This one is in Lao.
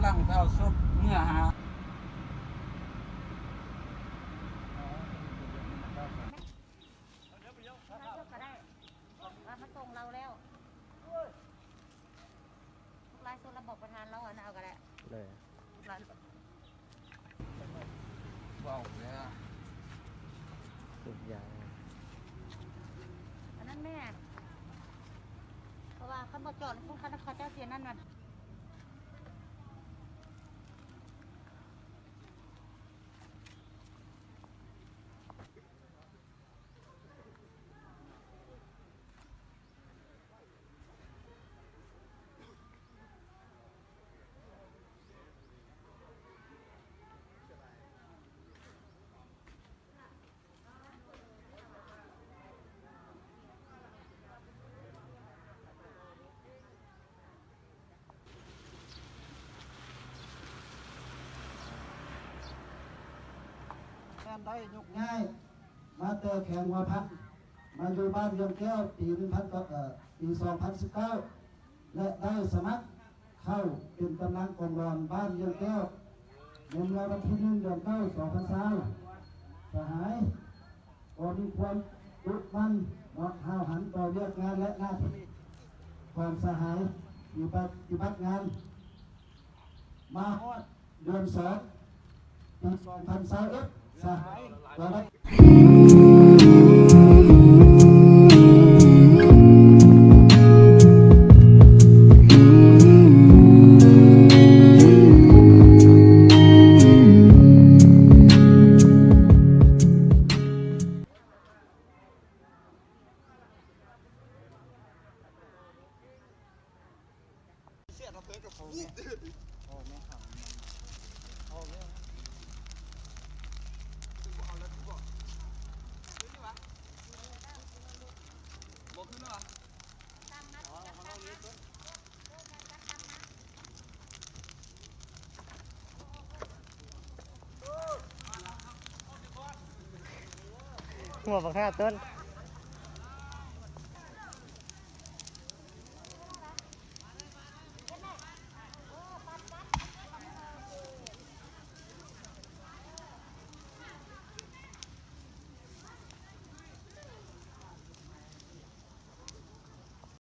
ຫຼັງເອົາສົບເມືອຫາ ກໍໄດ້ ວ່າມາສົ່ງລາວແລ້ວ ທຸກລາຍຊົນລະບອກປະທານລາວ ອັນນັ້ນເອົາກໍໄດ້ ເລີຍ ທຸກລາຍ ເວົ້າແລ້ວ ທຸກຢ່າງ ອັນນັ້ນແມ່ນ ເພາະວ່າຄັນບໍ່ຈອດ ຄົນເຂົາເຈົ້າຊິອັນນັ້ນນະ. ແມ່ນໄດ້ຍົກຍ້າຍມາແຕ່ແຂວງຫົວພັນ ມາຢູ່ບ້ານວຽງແກ້ວປີໜຶ່ງພັນ ເອີ ປີສອງພັນສິບເກົ້າ ແລະ ໄດ້ສະໝັກເຂົ້າເປັນກຳລັງກອງຫຼອນບ້ານວຽງແກ້ວ ໃນເມື່ອວັນທີໜຶ່ງ ເດືອນເກົ້າ ສອງພັນຊາວ. ສະຫາຍກໍມີຄວາມດຸໝັ່ນເນາະ ຫ້າວຫັນຕໍ່ວຽກງານ ແລະ ໜ້າທີ່ຂອງສະຫາຍທີ່ປະຕິບັດງານ ມາຮອດເດືອນສອງ ປີສອງພັນຊາວເອັດ ສະຫາຍກໍໄດ້ ຫົວບັກຫ້າຕົ້ນ.